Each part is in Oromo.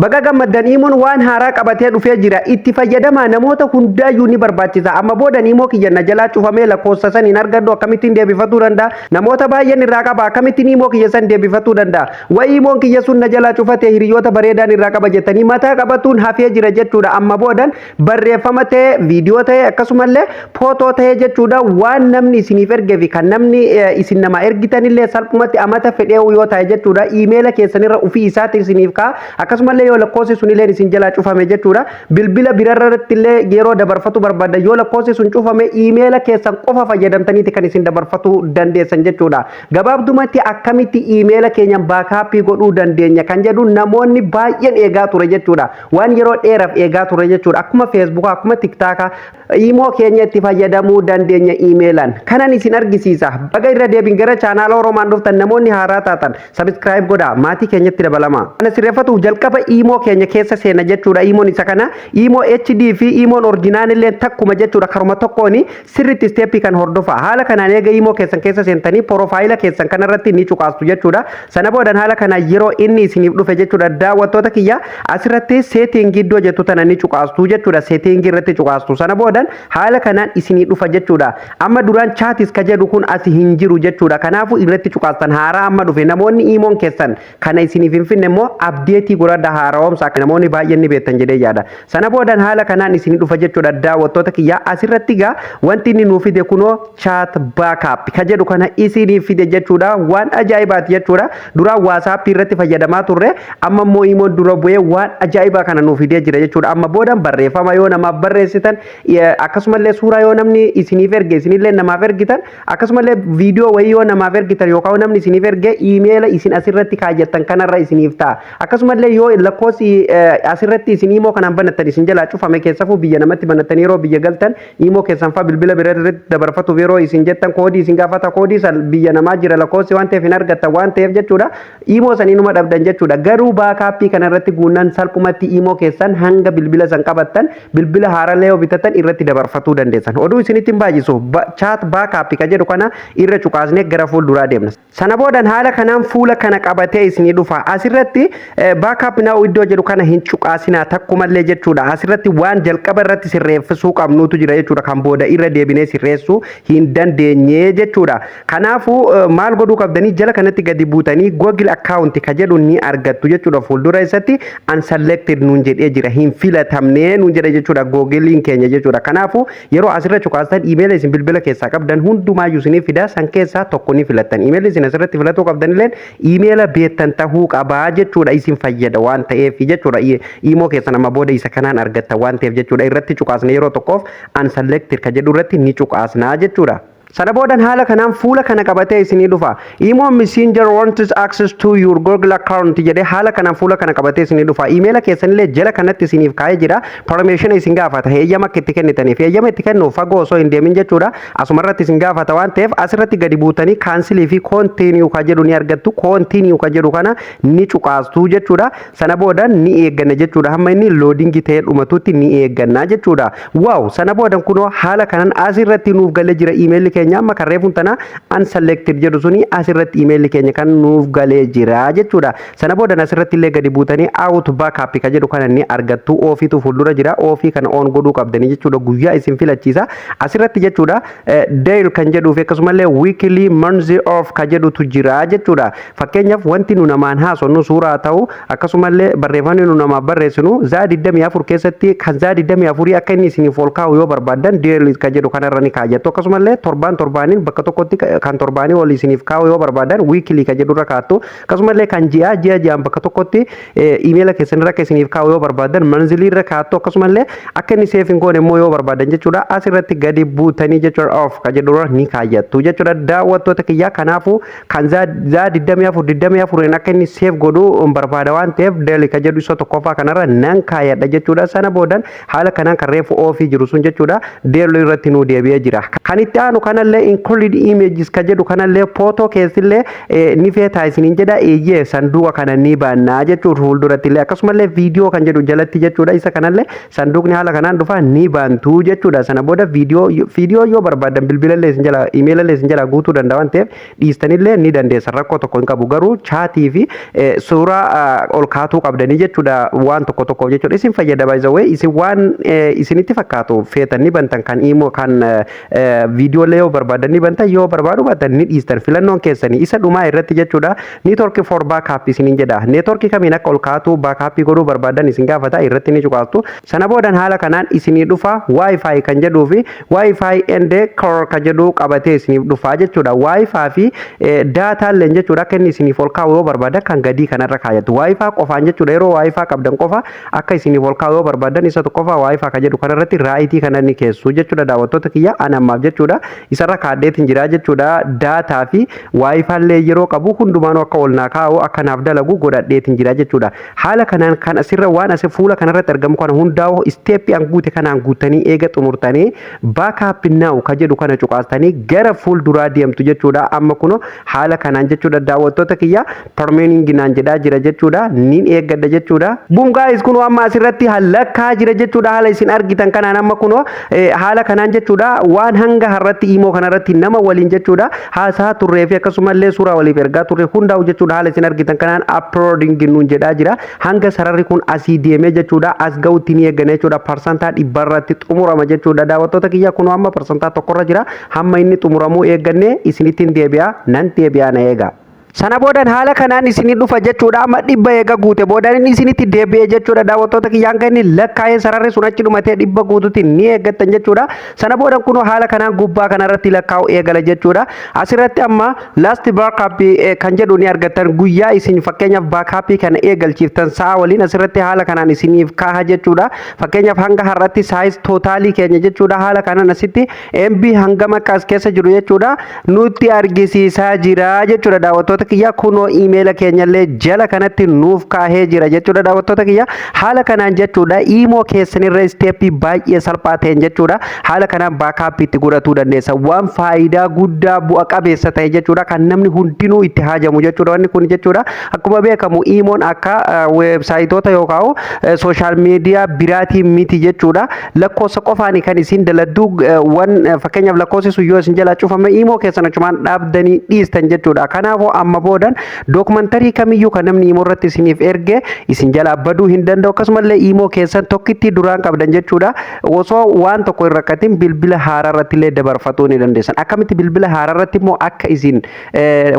Baga gammaddan, Imoon waan haaraa qabatee dhufee jira. Itti fayyadamaa, namoota hundaayyuu ni barbaachisa. Amma booda Imo kiyya na jalaa cufamee lakkoofsa san hin argadhu, akkamittiin deebifatuu danda'a? Namoota baay'een irraa qaba, akkamittiin Imo kiyya san deebifatuu danda'a? Wayi Imoon kiyya sun na jalaa cufate, hiriyoota bareedaan irraa qaba jettanii mataa qabatuun hafee jira jechuudha. Amma boodan barreeffama ta'e, viidiyoo ta'e, akkasumallee footoo ta'e jechuudha, waan namni isiniif ergee fi kan namni isin nama ergitanillee salphumatti amata fedhee yoo ta'e jechuudha, iimeela keessanirra ofii isaatti isiniif ka'a. Akkasumallee yoo lakkoofsi sunillee isin jalaa cufame jechuudha, bilbila birarratti illee yeroo dabarfatu barbaadda, yoo lakkoofsi sun cufame iimeela keessan qofa fayyadamtaniiti kan isin dabarfatuu dandeessan jechuudha. Gabaabdumatti akkamitti iimeela keenyan backup godhuu dandeenya kan jedhu namoonni baay'een eegaa ture jechuudha. Waan yeroo dheeraaf eegaa ture jechuudha. Akkuma Facebookaa, akkuma TikTokaa Imo keenya itti fayyadamuu dandeenya iimeelaan. Kanan isin argisiisa. Baga irra deebiin gara chaanaala Oromaan dhuftan. Namoonni haaraa taatan subscribe godhaa, maatii keenyatti dabalama. Kana sirreeffatuuf jalqaba Imo keenya keessa seena jechuudha. Imoon isa kana, Imo HD fi Imoon original illee takkuma jechuudha. Karuma tokkoon sirriitti step kan hordofa. Haala kanaan eega Imo keessan keessa seentanii profile keessan kanarratti ni cuqaastu jechuudha. Sana boodan haala kanaan yeroo inni isiniif dhufe jechuudha, daawwattoota kiyya, asirratti setting iddoo jettu tana ni cuqaastu jechuudha. Setting irratti cuqaastu. Sana boodan haala kanaan isinii dhufa jechuudha. Amma duraan chats ka jedhu kun asi hin jiru jechuudha. Kanaafuu irratti cuqaastan. Haaraa amma dhufe. Namoonni Imoon keessan kana isiniif hin finne immoo update godhadha, haara'oomsa, namoonni baay'een ni beektan jedhee yaada. Sana boodan haala kanaan isinii dhufa jechuudha, daawwattoota kiyya. Asirratti gaa wanti inni nuu fide kunoo chat backup ka jedhu kana isiniif fide jechuudha. Waan ajaa'ibaati jechuudha. Duraan WhatsApp irratti fayyadamaa turre, amma immoo Imoon dura bu'ee waan ajaa'ibaa kana nuu fidee jira jechuudha. Amma boodan barreeffama yoo namaaf barreessitan, akkasumallee suuraa yoo namni isiniif erge, isinillee namaaf ergitan, akkasumallee viidiyoo wayii yoo namaaf ergitan yookaan namni isiniif erge, iimeela isin asirratti kaayyattan kanarra isiniif ta'a. Akkasumallee yoo lakkoofsi asirratti isin Imo kanaan banattan isin jalaa cufame, keessafuu biyya namatti banattan, yeroo biyya galtan Imo keessan faa bilbila bira irratti dabarfatuuf yeroo isin jettan koodii isin gaafata. Koodii san biyya namaa jira lakkoofsi waan ta'eef hin argattan waan ta'eef jechuudha. Imo san inuma dhabdan jechuudha. Garuu backup kana irratti guunnaan salphumatti Imo keessan hanga bilbila san qabattan, bilbila haarallee yoo bitatan irratti dabarfatuu dandeessan. Oduu isinitti hin baay'isu, chat backup ka jedhu kana irra cuqaasnee gara fuulduraa deemna. Sana boodan haala kanaan fuula kana qabatee isinii dhufa. Asirratti backup now iddoo jedhu kana hin cuqaasinaa takkumallee jechuudha. Asirratti waan jalqaba irratti sirreeffisuu qabnuutu jira jechuudha. Kan booda irra deebinee sirreessuu hin dandeenye jechuudha. Kanaafuu maal godhuu qabdanii? Jala kanatti gadi buutanii Google account ka jedhu ni argattu jechuudha. Fuuldura isatti unselected nuun jedhee jira. Hin filatamnee nuun jedhe jechuudha Googleiin keenya jechuudha. Kanaafuu yeroo asirra cuqaastan iimeela isin bilbila keessaa qabdan hundumaayyuu isinii fida, san keessaa tokko ni filattan. Iimeelli isin asirratti filatuu qabdan illeen iimeela beektan tahuu qabaa jechuudha, isin fayyada waan ta'eef jechuudha. Imo keessan amma booda isa kanaan argatta waan ta'eef jechuudha. Irratti cuqaasna, yeroo tokkoof unselected ka jedhu irratti ni cuqaasnaa jechuudha. Sana boodan haala kanaan fuula kana qabatee isinii dhufa. "Imo Messenger wants access to your Google account" jedhee haala kanaan fuula kana qabatee isinii dhufa. Iimeela keessanillee jala kanatti isiniif kaa'ee jira. Permission isin gaafata. Heeyyama akka itti kennitaniif. Heeyyama itti kennuuf fagoo osoo hin deemin jechuudha. Asumarratti isin gaafata waan ta'eef asirratti gadi buutanii cancel fi continue ka jedhu ni argattu. Continue ka jedhu kana ni cuqaastu jechuudha. Sana boodan ni eegganna jechuudha. Hamma inni loading ta'ee dhumatutti ni eegganna jechuudha. Wow! Sana boodan kunoo haala kanaan asirratti nuuf galee jira iimeelli keenya. Amma kan reefuun tana unselected jedhu suni asirratti iimeelli keenya kan nuuf galee jira jechuudha. Sana boodan asirratti illee gadi buutanii auto backup ka jedhu kana ni argattu. Offiitu fuuldura jira. Off kana on godhuu qabdanii jechuudha. Guyyaa isin filachiisa. Asirratti jechuudha, daily kan jedhuu fi akkasumallee weekly, monthly off ka jedhutu jira jechuudha. Fakkeenyaaf wanti nu namaan haasofnu suuraa ta'u, akkasumallee barreeffamni nu namaaf barreessinu zaa 24 keessatti kan zaa 24 akka inni isiniif ol kaa'u yoo barbaaddan daily ka jedhu kanarra ni kaayyattu. Akkasumallee torbaan torbaaniin bakka tokkotti kan torbaanii ol isiniif kaa'u yoo barbaadan weekly ka jedhurra kaattu. Akkasumallee kan ji'aa ji'a ji'aan bakka tokkotti iimeela keessanirra akka isiniif kaa'u yoo barbaadan monthly irra kaattu. Akkasumallee akka inni save hin goone immoo yoo barbaadan jechuudha, asirratti gadi buutanii jechuudha, off ka jedhurra ni kaayyattu jechuudha, daawwattoota kiyyaa. Kanaafuu kan zaa 24 24 akka inni save godhu barbaada waan ta'eef daily ka jedhu isa tokkoffaa kanarra nan kaayyadha jechuudha. Sana boodan haala kanaan kan reefu off jiru sun jechuudha, daily irratti nuu deebi'ee jira. Kan itti aanu kana Kanallee "include images" ka jedhu kanallee, footoo keessillee ni feetaa isiniin jedha. Eeyyee, sanduuqa kana ni bannaa jechuudha fuulduratti illee. Akkasumallee viidiyoo kan jedhu jalatti jechuudha. Isa kanallee sanduuqni haala kanaan dhufa, ni bantuu jechuudha. Sana booda viidiyoo yoo barbaadan bilbilallee isin jala, imeelallee isin jala guutuu danda'a waan ta'eef, dhiistanillee ni dandeessan, rakkoo tokko hin qabu. Garuu chaatii fi suuraa ol kaatuu qabdanii jechuudha, waan tokko tokkoof jechuudha isin fayyada. Baay'ee isin waan isinitti fakkaatu feetan ni bantan. Kan imoo, kan viidiyoolee yoo barbaadan ni bantan, yoo barbaadu baatan ni dhiistan, filannoon keessanii. Isa dhumaa irratti jechuudha, "network for backup" isiniin jedha. Neetworkii kamiin akka ol kaatu, backupii godhuu barbaadan isin gaafata, irratti ni cuqaastu. Sana boodan haala kanaan isinii dhufa. WiFi kan jedhuu fi WiFi and core kan jedhu qabatee isiniif dhufa jechuudha. WiFi fi daataalleen jechuudha, akka inni isiniif ol kaa'u yoo barbaadan kan gadii kanarra kaayatu. WiFi qofaan jechuudha, yeroo WiFi qabdan qofa akka isiniif ol kaa'u yoo barbaadan, isa tokkoffaa WiFi kan jedhu kanarratti rightii kana ni keessu jechuudha. Daawwattoota kiyya, an ammaaf jechuudha isarra kaadheetiin jira jechuudha. Daataa fi WiFi yeroo qabu hundumaanuu akka ol naa kaa'u, akka naaf dalagu godhadheetiin jira jechuudha. Haala kanaan kan asirra waan asii fuula kanarratti argamu kana hundaa'u steppii an guute kanaan guutanii eega xumurtanii, "backup now" ka jedhu kana cuqaastanii gara fuulduraa deemtu jechuudha. Amma kuno haala kanaan jechuudha, daawwattoota kiyya, preparing naan jedhaa jira jechuudha. Nin eeggadha jechuudha. Boom guys, kunoo amma asirratti lakkaa jira jechuudha. Haala isin argitan kanaan amma kunoo haala kanaan jechuudha, waan hanga har'atti imoo kanarratti nama waliin jechuudha haasaa turree fi akkasumallee suuraa waliif ergaa turre hundaa'u jechuudha, haala isin argitan kanaan uploading nuun jedhaa jira. Hanga sararri kun asii deemee jechuudha as ga'utti ni eegganna jechuudha. 100% irratti xumurama jechuudha. Daawwattoota kiyya, kunoo amma 1% irra jira. Hamma inni xumuramuu eegganne isinittiin deebi'a, nan deebi'a, na eega. Sana boodan haala kanaan isinii dhufa jechuudha. Amma 100 eega guute boodan inni isinitti deebi'ee jechuudha. Daawwattoota kiyya, hanga inni lakkaa'ee sararri sun achi dhumatee 100 guututti ni eeggattan jechuudha. Sana boodan kunoo haala kanaan gubbaa kanarratti lakkaa'u eegala jechuudha. Asirratti amma "last backup" kan jedhu ni argattan. Guyyaa isin fakkeenyaaf backupii kana eegalchiiftan sa'a waliin asirratti haala kanaan isiniif kaaha jechuudha. Fakkeenyaaf hanga har'atti size totalii keenya jechuudha, haala kanaan asitti MB hangam akka as keessa jiru jechuudha nutti argisiisaa jira jechuudha. Daawwattoota kiyya, kunoo iimeela keenyallee jala kanatti nuuf kaahee jira jechuudha. Daawwattoota kiyya, haala kanaan jechuudha, iimoo keessanirra steppii baay'ee salphaa ta'een jechuudha, haala kanaan backupii itti godhatuu dandeessa. Waan faayidaa guddaa, bu'a qabeessa ta'e jechuudha, kan namni hundinuu itti haajamu jechuudha wanni kun jechuudha. Akkuma beekamu iimoon akka weebsaayitoota yookaan social media biraatiin miti jechuudha. Lakkoofsa qofaani kan isin daladduu. Wan fakkeenyaaf lakkoofsi sun yoo isin jalaa cufame, iimoo keessan achumaan dhaabdanii dhiistan jechuudha. Kanaafuu amma boodan dookumantarii kamiyyuu kan namni iimoo irratti isiniif erge isin jalaa baduu hin danda'u. Akkasumallee iimoo keessan tokkitti duraan qabdan jechuudha, osoo waan tokko hin rakkatin bilbila haaraa irratti illee dabarfatuu ni dandeessan. Akkamitti bilbila haaraa irratti immoo akka isin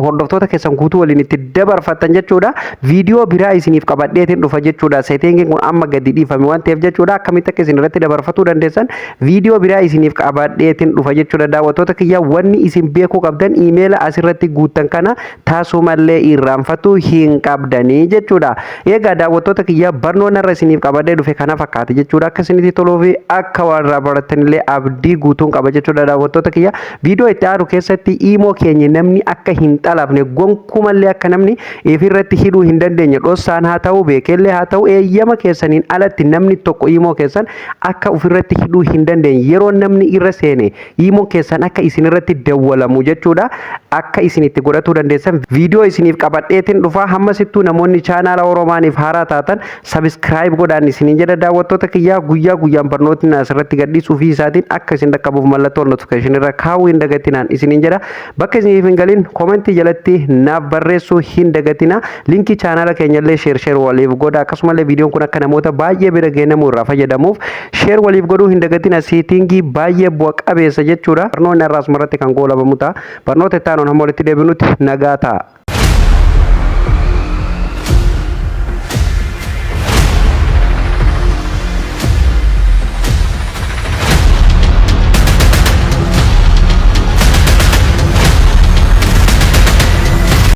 hordoftoota keessan guutuu waliin itti dabarfattan jechuudha, viidiyoo biraa isiniif qabadheetiin dhufa jechuudha. Settingiin kun amma gadi dhiifame waan ta'eef jechuudha, akkamitti akka isin irratti dabarfatuu dandeessan viidiyoo biraa isiniif qabadheetiin dhufa jechuudha. Daawwattoota kiyya, wanni isin beekuu qabdan iimeela asirratti guuttan kana taasumallee irraanfatuu hin qabdanii jechuudha. Egaa daawwattoota kiyya, barnoonni irra isiniif qabadhee dhufe kana fakkaate jechuudha. Akka isinitti toluu fi akka waan irraa barattanillee abdii guutuun qaba jechuudha. Daawwattoota kiyya, viidiyoo itti aanu keessatti iimoo keenya namni akka hin xalafne, gonkumallee akka namni ifirratti hidhuu hin dandeenye, dhossaan haa ta'u, beekellee haa ta'u, eeyyama keessaniin alatti namni tokko iimoo keessan akka ofirratti hidhuu hin dandeenye, yeroo namni irra seene iimoo keessan akka isin irratti dawwalamu jechuudha, akka isin itti godhatuu dandeessan viidiyoo isiniif qabadheetiin dhufaa. Hamma sittuu namoonni chaanaala Oromaaniif haaraa taatan subscribe godhaan isiniin jedha. Daawwattoota kiyyaa, guyyaa guyyaan barnootni asirratti gadhiisuu fi isaatiin akka isin dhaqqabuuf mallattoo notification irra kaawuu hin dagatinaan isiniin jedha. Bakka isiniif hin galin commentii jalatti naaf barreessuu hin dagatina. Linkii chaanaala keenyallee share share waliif godha. Akkasumallee viidiyoon kun akka namoota baay'ee bira geenamu irraa fayyadamuuf share waliif godhuu hin dagatina. Settingii baay'ee bu'a qabeessa jechuudha. Barnoonni har'aa asumarratti kan goolabamu ta'a. Barnoota itti aanuun hamma walitti deebinutti nagaa ta'a.